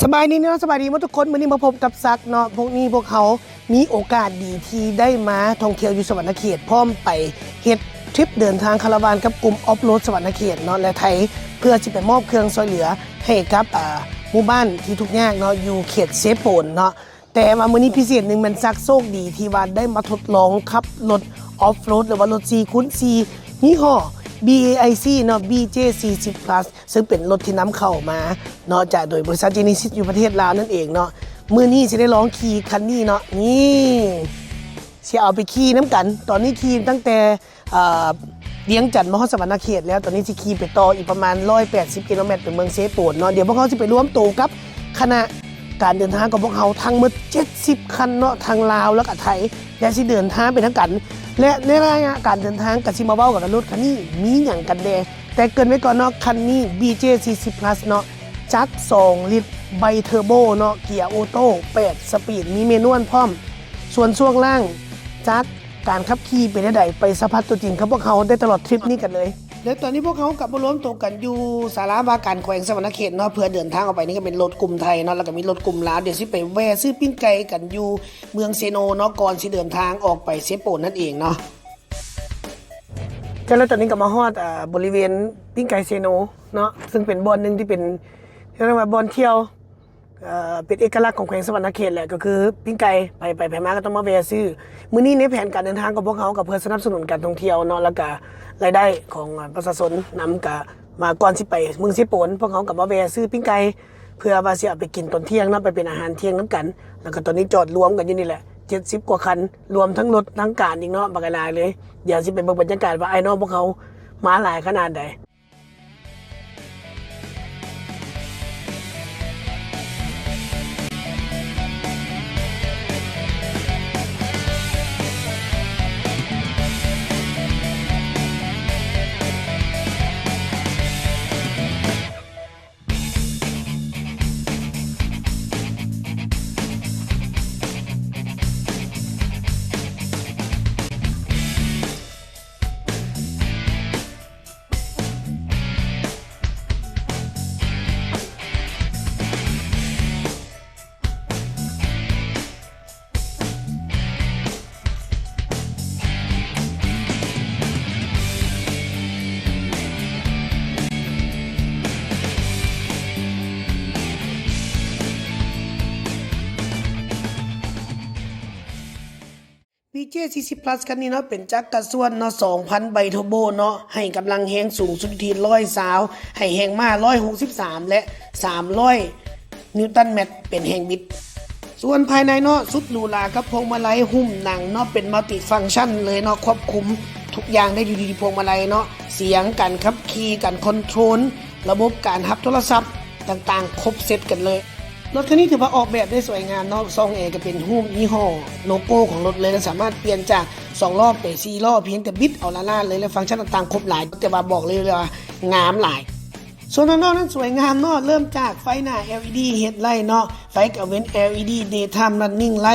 ສະບາຍດີເນາະ ສະບາຍດີໝົດທຸກຄົນ. ມື້ນີ້ມາພົບກັບສັກເນາະ. ພວກນີ້ພວກເຮົາມີໂອກາດດີທີ່ໄດ້ມາທ່ອງທ່ຽວຢູ່ສະຫວັນນະເຂດ ພ້ອມໄປເຮັດທຣິບເດີນທາງຄາລາວານກັບກຸ່ມອອຟໂຣດສະຫວັນນະເຂດເນາະ ແລະ ໄທ ເພື່ອຊິໄປມອບເຄື່ອງຊ່ວຍເຫຼືອໃຫ້ກັບ ອ່າ ໝູ່ບ້ານທີ່ທຸກຍາກເນາະ ຢູ່ເຂດເຊໂປນເນາະ. ແຕ່ວ່າມື້ນີ້ພິເສດໜຶ່ງແມ່ນສັກໂຊກດີທີ່ວ່າໄດ້ມາທົດລອງຂັບລົດອອຟໂຣດ ຫຼືວ່າລົດສີ່ຄູນສີ່ ຍີ່ຫໍ້ ບີເອໄອຊີ ເນາະ ບີເຈສີ່ສິບພລັສ ເຊິ່ງເປັນລົດທີ່ນຳເຂົ້າມາເນາະ ຈາກໂດຍບໍລິສັດເຈເນຊິສຢູ່ປະເທດລາວນັ້ນເອງເນາະ. ມື້ນີ້ຊິໄດ້ລອງຂີ່ຄັນນີ້ເນາະ ນີ້ ຊິເອົາໄປຂີ່ນຳກັນ. ຕອນນີ້ຂີ່ຕັ້ງແຕ່ ເອີ ວຽງຈັນມາຮອດສະຫວັນນະເຂດແລ້ວ ຕອນນີ້ຊິຂີ່ໄປຕໍ່ອີກປະມານຮ້ອຍແປດສິບກິໂລແມັດໄປເມືອງເຊໂປນເນາະ. ດຽວພວກເຮົາຊິໄປລວມໂຕກັບຄະນະການເດີນທາງຂອງພວກເຮົາທັງໝົດເຈັດສິບຄັນເນາະ ທັງລາວແລ້ວກະໄທ ແລະ ຊິເດີນທາງໄປນຳກັນ ແລະ ໃນໄລຍະການເດີນທາງກະຊິມາເວົ້າກັນວ່າລົດຄັນນີ້ມີຫຍັງກັນແດ່. ແຕ່ເກີ່ນໄວ້ກ່ອນເນາະ ຄັນນີ້ ບີເຈສີ່ສິບພລັສ ເນາະ ຈັກສອງລິດ ໄບເທີໂບເນາະ ເກຍໂອໂຕ້ ແປດສະປີດ ມີແມນວນພ້ອມ. ສ່ວນຊ່ວງລ່າງຈັກ ການຂັບຂີ່ເປັນແນວໃດ ໄປສຳຜັດຕົວຈິງກັບພວກເຮົາໄດ້ຕະຫຼອດທຣິບນີ້ກັນເລີຍ. ແລະ ຕອນນີ້ພວກເຮົາກະມາລວມໂຕກັນຢູ່ສາລາວ່າການແຂວງສະຫວັນນະເຂດເນາະ ເພື່ອເດີນທາງອອກໄປ. ນີ້ກະເປັນລົດກຸ່ມໄທເນາະ ແລ້ວກະມີລົດກຸ່ມລາວ. ດຽວຊິໄປແວ່ຊື້ປີ້ງໄກ່ກັນຢູ່ເມືອງເຊໂນເນາະ ກ່ອນຊິເດີນທາງອອກໄປເຊໂປນນັ້ນເອງເນາະ. ແລ້ວຕອນນີ້ກະມາຮອດ ເອີ ບໍລິເວນປີ້ງໄກ່ເຊໂນເນາະ ເຊິ່ງເປັນບ່ອນໜຶ່ງທີ່ເປັນ ເອີ້ນວ່າບ່ອນທ່ຽວ ເອີ ເປັນເອກະລັກຂອງແຂວງສະຫວັນນະເຂດແຫຼະ ກະຄືປີ້ງໄກ່ ໃຜໄປໃຜມາກະຕ້ອງມາແວ່ຊື້. ມື້ນີ້ໃນແຜນການເດີນທາງຂອງພວກເຮົາກະເພື່ອສະໜັບສະໜູນການທ່ອງທ່ຽວເນາະ ແລ້ວກະລາຍໄດ້ຂອງປະຊາຊົນນຳ ກະມາ ກ່ອນຊິໄປເມືອງເຊໂປນ ພວກເຮົາກະມາແວ່ຊື້ປີ້ງໄກ່ ເພື່ອວ່າຊິເອົາໄປກິນຕອນທ່ຽງເນາະ ໄປເປັນອາຫານທ່ຽງນຳກັນ. ແລ້ວກະຕອນນີ້ຈອດລວມກັນຢູ່ນີ້ແຫຼະ ເຈັດສິບກວ່າຄັນ ລວມທັງລົດທາງການອີກເນາະ ບັກຫຼາຍເລີຍ. ດຽວຊິໄປເບິ່ງບັນຍາກາດວ່າອ້າຍນ້ອງພວກເຮົາມາຫຼາຍຂະໜາດໃດ. ບີເຈສີ່ສິບພລັສ ຄັນນີ້ເນາະ ເປັນຈັກກະສ່ວນເນາະ ສອງພັນໄບເທີໂບເນາະ ໃຫ້ກຳລັງແຮງສູງສຸດທີ່ຮ້ອຍຊາວ ໃຫ້ແຮງມ້າຮ້ອຍຫົກສິບສາມ ແລະ ສາມຮ້ອຍນິວຕັນແມັດ ເປັນແຮງບິດ. ສ່ວນພາຍໃນເນາະ ສຸດຫຼູຫຼາກັບພວງມາໄລຫຸ້ມໜັງເນາະ ເປັນມັລຕິຟັງຊັນເລີຍເນາະ ຄວບຄຸມທຸກຢ່າງໄດ້ຢູ່ທີ່ພວງມາໄລເນາະ ສຽງ ການຂັບຂີ່ ການຄອນໂທຣນ ລະບົບການຮັບໂທລະສັບຕ່າງໆ ຄົບເຊັດກັນເລີຍ. ລົດຄັນນີ້ຖືວ່າອອກແບບໄດ້ສວຍງາມເນາະ ຊ່ອງແອກະເປັນຮູບຍີ່ຫໍ້ໂລໂກ້ຂອງລົດເລີຍ ແລະ ສາມາດປ່ຽນຈາກສອງລໍ້ໄປສີ່ລໍ້ ພຽງແຕ່ບິດເອົາລ້ານໆເລີຍ ແລະ ຟັງຊັນຕ່າງໆຄົບຫຼາຍ ແຕ່ວ່າບອກເລີຍວ່າງາມຫຼາຍ. ສ່ວນທາງນອກນັ້ນສວຍງາມເນາະ ເລີ່ມຈາກໄຟໜ້າ ແອລອີດີ ເຮັດໄລເນາະ ໄຟກາງເວັນ ແອລອີດີ ເດທາມຣັນນິງໄລ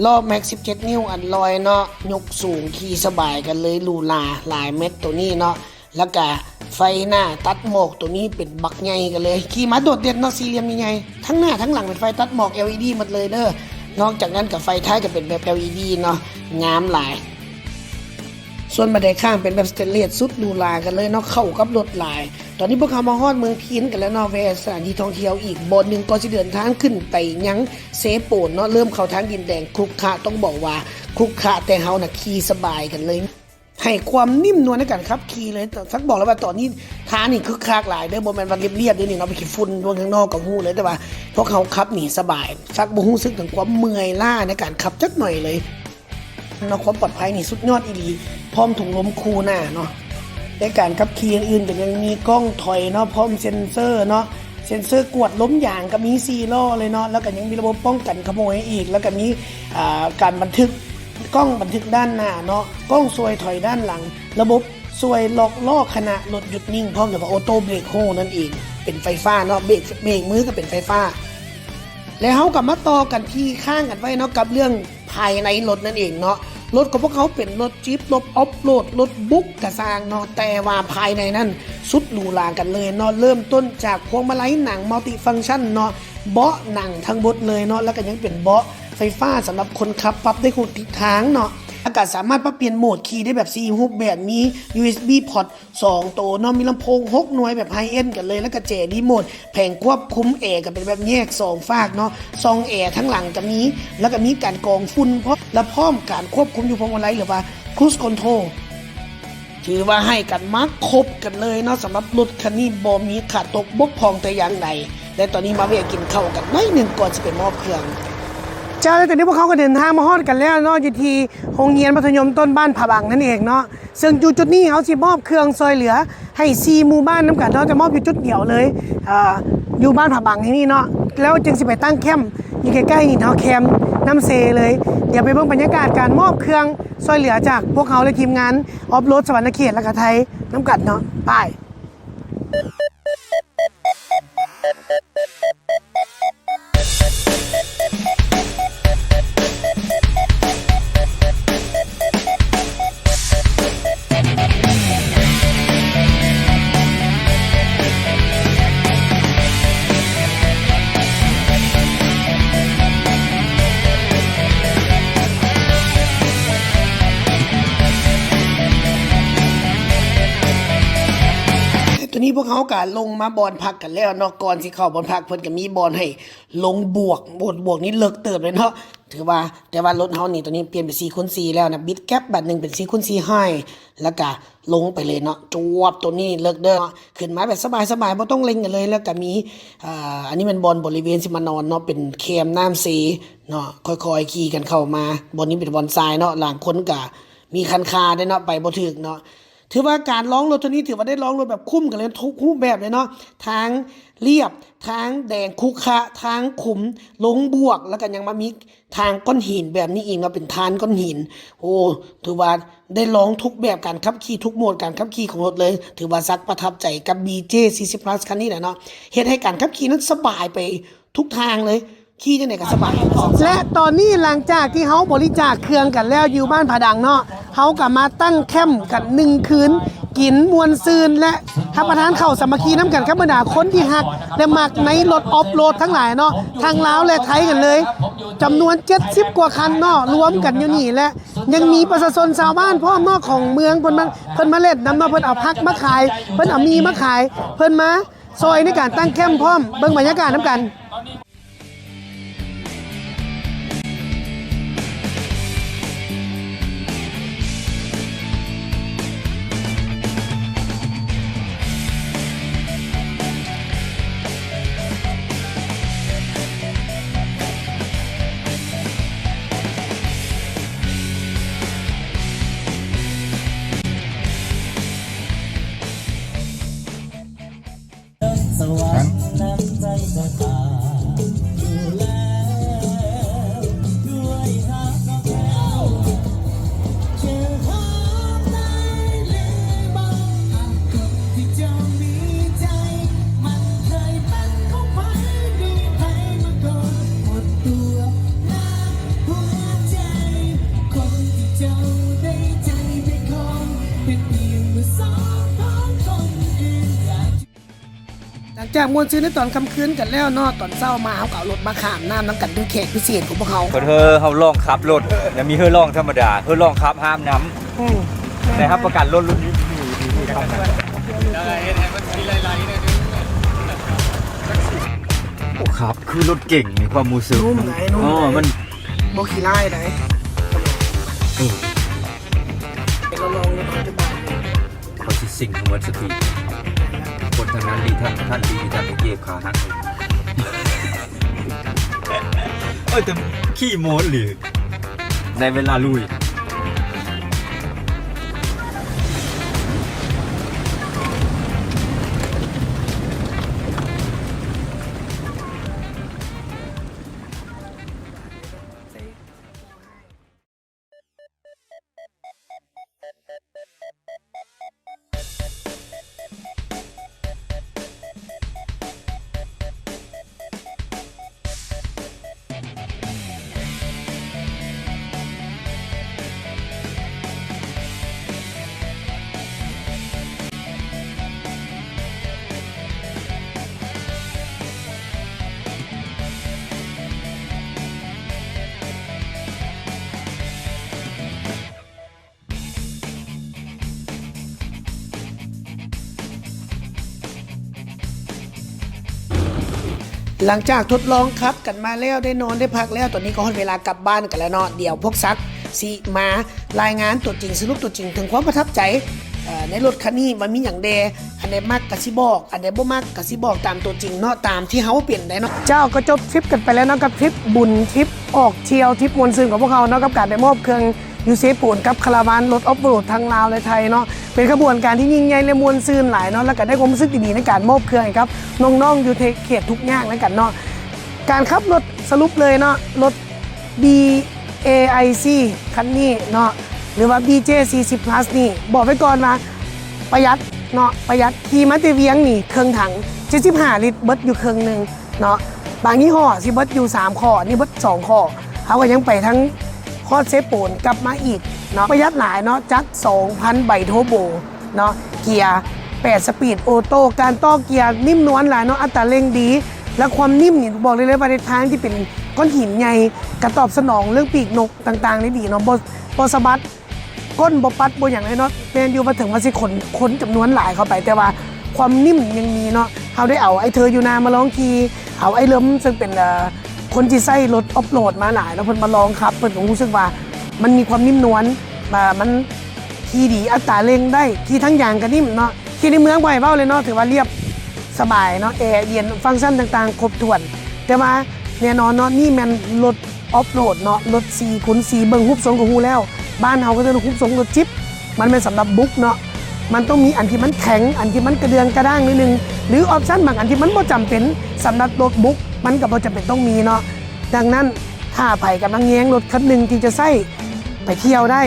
ລໍ້ແມັກສິບເຈັດນິ້ວອັນລອຍເນາະ ຍົກສູງ ຂີ່ສະບາຍກັນເລີຍ ຫຼູຫຼາຫຼາຍແມັດໂຕນີ້ເນາະ. ແລ້ວກະໄຟໜ້າຕັດໝອກໂຕນີ້ເປັນບັກໃຫຍ່ກັນເລີຍ ຂີ່ມາໂດດເດັ່ນເນາະ ສີ່ຫຼ່ຽມໃຫຍ່ໆ ທັງໜ້າທັງຫຼັງເປັນໄຟຕັດໝອກ ແອລອີດີ ໝົດເລີຍເດີ. ນອກຈາກນັ້ນກະໄຟທ້າຍກະເປັນແບບ ແອລອີດີ ເນາະ ງາມຫຼາຍ. ສ່ວນບັນໄດຂ້າງເປັນແບບສະເຕນເລສ ສຸດຫຼູຫຼາກັນເລີຍເນາະ ເຂົ້າກັບລົດຫຼາຍ. ຕອນນີ້ພວກເຮົາມາຮອດເມືອງພີນກັນແລ້ວເນາະ ແວ່ສະຖານທີ່ທ່ອງທ່ຽວອີກບ່ອນໜຶ່ງ ກ່ອນຊິເດີນທາງຂຶ້ນໄປຍັງເຊໂປນເນາະ. ເລີ່ມເຂົ້າທາງດິນແດງ ຄຸກຄະ ຕ້ອງບອກວ່າຄຸກຄະ ແຕ່ເຮົານະຂີ່ສະບາຍກັນເລີຍ ໃຫ້ຄວາມໜິ່ມນວນໃນການຂັບຂີ່ເລີຍ. ສັກບອກເລີຍວ່າຕອນນີ້ທາງນີ້ຄຶກຄັກຫຼາຍເດີ ບໍ່ແມ່ນວ່າລຽບໆເດ້ນີ້ເນາະ ໄປຂີ້ຝຸ່ນເບິ່ງຂ້າງນອກກະຮູ້ເລີຍ ແຕ່ວ່າພວກເຮົາຂັບນີ້ສະບາຍ ສັກບໍ່ຮູ້ສຶກເຖິງຄວາມເມື່ອຍລ້າໃນການຂັບຈັກໜ້ອຍເລີຍ. ເນາະ ຄວາມປອດໄພນີ້ສຸດຍອດອີ່ຫຼີ ພ້ອມຖົງລົມຄູ່ໜ້າເນາະ. ໃນການຂັບຂີ່ອື່ນໆກະຍັງມີກ້ອງຖອຍເນາະ ພ້ອມເຊັນເຊີເນາະ ເຊັນເຊີກວດລົມຢາງກະມີສີ່ລໍ້ເລີຍເນາະ ແລ້ວກະຍັງມີລະບົບປ້ອງກັນຂະໂມຍອີກ ແລ້ວກະມີ ອ່າ ການບັນທຶກ ກ້ອງບັນທຶກດ້ານໜ້າເນາະ ກ້ອງຊ່ວຍຖອຍດ້ານຫຼັງ ລະບົບຊ່ວຍລັອກລໍ້ຂະນະລົດຢຸດນິ່ງ ພ້ອມແບບວ່າໂອໂຕ້ເບຣກໂຮນັ້ນເອງ ເປັນໄຟຟ້າເນາະ ເບຣກ ເບຣກມືກະເປັນໄຟຟ້າ. ແລ້ວເຮົາກະມາຕໍ່ກັນທີ່ຄ້າງກັນໄວ້ເນາະ ກັບເລື່ອງ ພາຍໃນລົດນັ້ນເອງເນາະ. ລົດຂອງພວກເຮົາເປັນລົດຈິບ, ລົດອອຟໂຣດ, ລົດບຸກກະຊ່າງເນາະ, ແຕ່ວ່າພາຍໃນນັ້ນສຸດຫຼູຫຼາກັນເລີຍເນາະ, ເລີ່ມຕົ້ນຈາກພວງມາໄລໜັງມັລຕິຟັງຊັນເນາະ, ເບາະໜັງທັງໝົດເລີຍເນາະ, ແລ້ວກະຍັງເປັນເບາະໄຟຟ້າສຳລັບຄົນຂັບ, ປັບໄດ້ທຸກທິດທາງເນາະ, ແລ້ວກະສາມາດປັບປ່ຽນໂໝດຂີ່ໄດ້ແບບສີ່ຮູບແບບ, ມີ ຢູເອັສບີພອດ ສອງໂຕເນາະ, ມີລຳໂພງຫົກໜ່ວຍແບບໄຮເອັນກັນເລີຍ, ແລ້ວກະແຈຣີໂມດ, ແຜງຄວບຄຸມແອກະເປັນແບບແຍກສອງຟາກເນາະ, ຊ່ອງແອທັງຫຼັງກະມີ, ແລ້ວກະມີການກອງຝຸ່ນ ແລະ ພ້ອມການຄວບຄຸມຢູ່ພວງມາໄລ ຫຼືວ່າ Cruise Control. ຖືວ່າໃຫ້ກັນມາຄົບກັນເລີຍເນາະ, ສຳລັບລົດຄັນນີ້ບໍ່ມີຂາດຕົກບົກຜ່ອງແຕ່ຢ່າງໃດ. ແລະ ຕອນນີ້ມາແວະກິນເຂົ້າກັນໜ້ອຍໜຶ່ງກ່ອນຊິໄປມອບເຄື່ອງ. ເຈົ້າ, ແລ້ວຕອນນີ້ພວກເຮົາກະເດີນທາງມາຮອດກັນແລ້ວເນາະ, ຢູ່ທີ່ໂຮງຮຽນມັດທະຍົມຕົ້ນບ້ານຜາບັງນັ້ນເອງເນາະ. ເຊິ່ງຢູ່ຈຸດນີ້ເຮົາຊິມອບເຄື່ອງຊ່ອຍເຫຼືອໃຫ້ສີ່ໝູ່ບ້ານນຳກັນເນາະ, ຈະມອບຢູ່ຈຸດດຽວເລີຍ ເອີ ຢູ່ບ້ານຜາບັງແຫ່ງນີ້ເນາະ, ແລ້ວຈຶ່ງຊິໄປຕັ້ງແຄ້ມຢູ່ໃກ້ໆນີ້ເນາະ, ແຄມນ້ຳເຊເລີຍ. ດຽວໄປເບິ່ງບັນຍາກາດການມອບເຄື່ອງຊ່ອຍເຫຼືອຈາກພວກເຮົາ ແລະ ທີມງານອອຟໂຣດສະຫວັນນະເຂດ ແລະ ກະໄທນຳກັນເນາະ, ໄປ. ແຕ່ຕອນນີ້ພວກເຮົາກະລົງມາບ່ອນພັກກັນແລ້ວເນາະ, ກ່ອນຊິເຂົ້າບ່ອນພັກເພິ່ນກະມີບ່ອນໃຫ້ ລົງບວກ, ໂອ້ ບວກນີ້ເລິກເຕີບເລີຍເນາະ, ຖືວ່າ ແຕ່ວ່າລົດເຮົານີ້ ໂຕນີ້ປ່ຽນເປັນສີ່ຄູນສີ່ແລ້ວນະ, ບິດແກັບບາດໜຶ່ງເປັນສີ່ຄູນສີ່ໃຫ້ ແລ້ວກະລົງໄປເລີຍເນາະ, ຈວບ. ໂຕນີ້ເລິກເດີ, ຂຶ້ນມາແບບສະບາຍໆ ບໍ່ຕ້ອງເລັ່ງກັນເລີຍ. ແລ້ວກະມີ ອາ ອັນນີ້ແມ່ນບ່ອນບໍລິເວນຊິມານອນເນາະ, ເປັນແຄມນ້ຳເຊເນາະ, ຄ່ອຍໆຂີ່ກັນເຂົ້າມາ. ບ່ອນນີ້ເປັນບ່ອນຊາຍເນາະ, ລາງຄົນກະມີຄັນຄາເດ້ເນາະ, ໄປບໍ່ຖືກເນາະ. ຖືວ່າການລອງລົດເທື່ອນີ້ ຖືວ່າໄດ້ລອງລົດແບບຄຸ້ມກັນເລີຍ ທຸກຮູບແບບເລີຍເນາະ, ທາງລຽບ, ທາງແດງຂຸຂະ, ທາງຂຸມ, ລົງບວກ, ແລ້ວກະຍັງມາມີທາງກ້ອນຫີນແບບນີ້ອີກເນາະ, ເປັນທານກ້ອນຫີນ. ໂອ້ ຖືວ່າໄດ້ລອງທຸກແບບການຂັບຂີ່, ທຸກໂໝດການຂັບຂີ່ຂອງລົດເລີຍ. ຖືວ່າສັກປະທັບໃຈກັບ ບີເຈ ສີ່ສິບພລັສ ຄັນນີ້ແຫຼະເນາະ, ເຮັດໃຫ້ການຂັບຂີ່ນັ້ນສະບາຍໄປ ທຸກທາງເລີຍ, ຂີ່ຈັ່ງໃດກະສະບາຍ. ແລະ ຕອນນີ້ຫຼັງຈາກທີ່ເຮົາບໍລິຈາກເຄື່ອງກັນແລ້ວຢູ່ບ້ານຜາດັງເນາະ, ເຮົາກະມາຕັ້ງແຄ້ມກັນໜຶ່ງຄືນ, ກິນມ່ວນຊື່ນ ແລະ ຮັບປະທານເຂົ້າສາມັກຄີນຳກັນກັບບັນດາຄົນທີ່ຮັກ ແລະ ມັກໃນລົດອອຟໂຣດທັງຫຼາຍເນາະ, ທັງລາວ ແລະ ໄທກັນເລີຍ, ຈຳນວນເຈັດສິບກວ່າຄັນເນາະ, ລວມກັນຢູ່ນີ້ ແລະ ຍັງມີປະຊາຊົນຊາວບ້ານພ້ອມເນາະ ຂອງເມືອງ ເພິ່ນມາ ເພິ່ນມາຫຼິ້ນນຳເນາະ, ເພິ່ນເອົາຜັກມາຂາຍ, ເພິ່ນເອົາໝີ່ມາຂາຍ, ເພິ່ນມາ ຊ່ອຍໃນການຕັ້ງແຄ້ມພ້ອມ. ເບິ່ງບັນຍາກາດນຳກັນ. ຫຼັງຈາກມ່ວນຊື່ນໃນຕອນຄ່ຳຄືນກັນແລ້ວເນາະ, ຕອນເຊົ້າມາເຮົາກະເອົາລົດມາຂ້າມນ້ຳນຳກັນ ໂດຍແຂກພິເສດຂອງພວກເຮົາ. ເພິ່ນເຮີເຮົາລອງຂັບລົດ, ແລ້ວມີເຮີລອງທຳມະດາ, ເຮີລອງຂັບຫ້າມນ້ຳ. ອືມ ໄດ້ຮັບປະກັນລົດລຸ້ນນີ້ດີໆ. ໂອ້ ຂັບຄືລົດເກັ່ງໃນຄວາມຮູ້ສຶກ. ນຸ້ມໃດ ນຸ້ມ. ອໍ ມັນບໍ່ຂີ້ລ້າຍໃດ. ເອີ ເຮົາລອງໃນປັດຈຸບັນນີ້. ເຂົາຊິຊິງທັງໝົດສະຕິ. ຄົນທາງນັ້ນດີ ທ່ານ ທ່ານດີ ທ່ານໄປເຈັບຂາຫັກ. ໂອ້ຍ ແຕ່ຂີ່ໂມດອີ່ຫຼີ ໃນເວລາລຸຍ. ຫຼັງຈາກທົດລອງຂັບກັນມາແລ້ວ ໄດ້ນອນໄດ້ພັກແລ້ວ ຕອນນີ້ກໍຮອດເວລາກັບບ້ານກັນແລ້ວເນາະ. ດຽວພວກສັກຊິມາລາຍງານຕົວຈິງ ສະຫຼຸບຕົວຈິງເຖິງຄວາມປະທັບໃຈ ເອີ ໃນລົດຄັນນີ້ວ່າມີຫຍັງແດ່. ອັນໃດມັກກໍຊິບອກ ອັນໃດບໍ່ມັກກໍຊິບອກຕາມຕົວຈິງເນາະ ຕາມທີ່ເຮົາເປັນໄດ໋ເນາະ. ເຈົ້າ ກໍຈົບທຣິບກັນໄປແລ້ວເນາະ ກັບທຣິບບຸນ ທຣິບອອກທ່ຽວ ທຣິບມ່ວນຊື່ນຂອງພວກເຮົາເນາະ ກັບການໄດ້ມອບເຄື່ອງ ຢູ່ເຊໂປນກັບຄາລາວານລົດອອຟໂຣດທັງລາວ ແລະ ໄທເນາະ. ເປັນຂະບວນການທີ່ຍິ່ງໃຫຍ່ ແລະ ມ່ວນຊື່ນຫຼາຍເນາະ ແລ້ວກໍໄດ້ຄວາມຮູ້ສຶກດີໆໃນການມອບເຄື່ອງໃຫ້ກັບນ້ອງໆຢູ່ເຂດທຸກຍາກນຳກັນເນາະ. ການຂັບລົດ ສະຫຼຸບເລີຍເນາະ ລົດ ບີເອໄອຊີ ຄັນນີ້ເນາະ ຫຼືວ່າ ບີເຈສີ່ສິບພລັສ ນີ້ ບອກໄວ້ກ່ອນວ່າປະຢັດເນາະ ປະຢັດ. ຂີ່ມາແຕ່ວຽງນີ້ເຄິ່ງຖັງ ເຈັດສິບຫ້າລິດ ເບິດຢູ່ເຄິ່ງໜຶ່ງ ເນາະ. ບາງຍີ່ຫໍ້ຊິເບິດຢູ່ສາມຂໍ້ ອັນນີ້ເບິດສອງຂໍ້ ເຮົາກໍຍັງໄປທັງຮອດເຊໂປນກັບມາອີກເນາະ. ປະຢັດຫຼາຍເນາະ ຈັກສອງພັນໃບເທີໂບເນາະ ເກຍແປດສະປີດໂອໂຕ້ ການຕໍ່ເກຍນິ້ມນວນຫຼາຍເນາະ ອັດຕາເລັ່ງດີ ແລະ ຄວາມນິ້ມນີ້ບອກໄດ້ເລີຍວ່າ ໃນທາງທີ່ເປັນກ້ອນຫີນໃຫຍ່ ກະຕອບສະໜອງເລື່ອງປີກນົກຕ່າງໆໄດ້ດີເນາະ ບໍ່ ບໍ່ສະບັດ ກົ້ນບໍ່ປັດບໍ່ຫຍັງເລີຍເນາະ. ແມ່ນຢູ່ວ່າເຖິງວ່າຊິຄົນ ຄົນຈຳນວນຫຼາຍເຂົ້າໄປ ແຕ່ວ່າຄວາມນິ້ມຍັງມີເນາະ. ເຮົາໄດ້ເອົາໄອ້ເທີຢູ່ນາມາລອງຂີ່ ເອົາໄອ້ເລິມ ເຊິ່ງເປັນ ເອີ ຄົນທີ່ໃຊ້ລົດອອຟໂຣດມາຫຼາຍເນາະ ເພິ່ນມາລອງຂັບ ເພິ່ນກໍຮູ້ສຶກວ່າມັນມີຄວາມນິ້ມນວນ ວ່າມັນຂີ່ດີ ອັດຕາເລັ່ງໄດ້ ຂີ່ທາງຢາງກໍນິ້ມເນາະ. ຂີ່ໃນເມືອງບໍ່ໃຫ້ເວົ້າເລີຍເນາະ ຖືວ່າລຽບສະບາຍເນາະ ແອເຢັນ ຟັງຊັນຕ່າງໆຄົບຖ້ວນ. ແຕ່ວ່າແນ່ນອນເນາະ ນີ້ແມ່ນລົດ ອອຟໂຣດເນາະ ລົດສີ່ຄູນສີ່ ເບິ່ງຮູບຊົງກໍຮູ້ແລ້ວ. ບ້ານເຮົາກໍເອີ້ນຮູບຊົງລົດຈິບ ມັນແມ່ນສຳລັບບຸກເນາະ ມັນຕ້ອງມີອັນທີ່ມັນແຂງ ອັນທີ່ມັນກະເດືອງກະດ້າງໜ້ອຍໜຶ່ງ ຫຼື ອອບຊັນບາງອັນທີ່ມັນບໍ່ຈຳເປັນສຳລັບລົດບຸກ ມັນກໍບໍ່ຈຳເປັນຕ້ອງມີເນາະ. ດັ່ງນັ້ນ ຖ້າໃຜກຳລັງແຍງລົດຄັນໜຶ່ງທີ່ຈະໃຊ້ໄປທ່ຽວໄດ້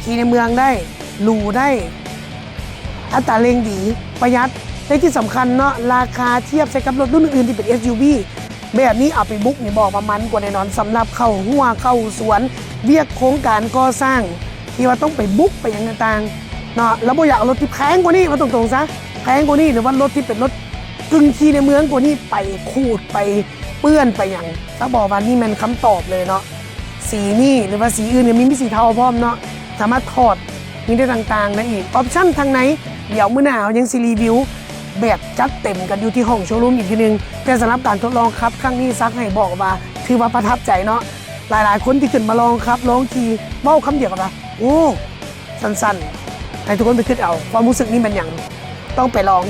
ຂີ່ໃນເມືອງໄດ້ ຫຼູໄດ້ ອັດຕາເລັ່ງດີ ປະຢັດ ແລະ ທີ່ສຳຄັນເນາະ ລາຄາທຽບໃສ່ກັບລົດລຸ້ນອື່ນໆທີ່ເປັນ ເອສຢູວີ ແບບນີ້ເອົາໄປບຸກນີ້ ບອກວ່າມັນກວ່າແນ່ນອນ ສຳລັບເຂົ້າຮົ້ວເຂົ້າສວນ ວຽກໂຄງການກໍ່ສ້າງ ທີ່ວ່າຕ້ອງໄປບຸກໄປຫຍັງຕ່າງໆເນາະ. ລະບໍ່ຢາກເອົາລົດທີ່ແພງກວ່ານີ້ ເວົ້າຕົງໆຊະ ແພງກວ່ານີ້ ຫຼືວ່າລົດທີ່ເປັນລົດກຶ່ງຂີ່ໃນເມືອງກວ່ານີ້ ໄປຂູດໄປເປື້ອນໄປຫຍັງ ລະບອກວ່ານີ້ແມ່ນຄຳຕອບເລີຍເນາະ. ສີນີ້ ຫຼືວ່າສີອື່ນກໍມີ ມີສີເທົາພ້ອມເນາະ ສາມາດຖອດ ມີໄດ້ຕ່າງໆໄດ້ອີກ ອອບຊັນທາງໃນ ດຽວມື້ໜ້າເຮົາຍັງຊິຣີວິວແບບຈັດເຕັມກັນຢູ່ທີ່ຫ້ອງໂຊຣູມອີກເທື່ອໜຶ່ງ. ແຕ່ສຳລັບການທົດລອງຂັບຄັ້ງນີ້ ສັກໃຫ້ບອກວ່າຖືວ່າປະທັບໃຈເນາະ. ຫຼາຍໆຄົນທີ່ຂຶ້ນມາລອງຂັບລອງຂີ່ ເວົ້າຄຳດຽວກັນວ່າ ໂອ້ ສັ້ນໆ ໃຫ້ທຸກຄົນໄປຄິດເອົາ ຄວາມຮູ້ສຶກນີ້ແມ່ນຫຍັງ ຕ້ອງໄປລອງ.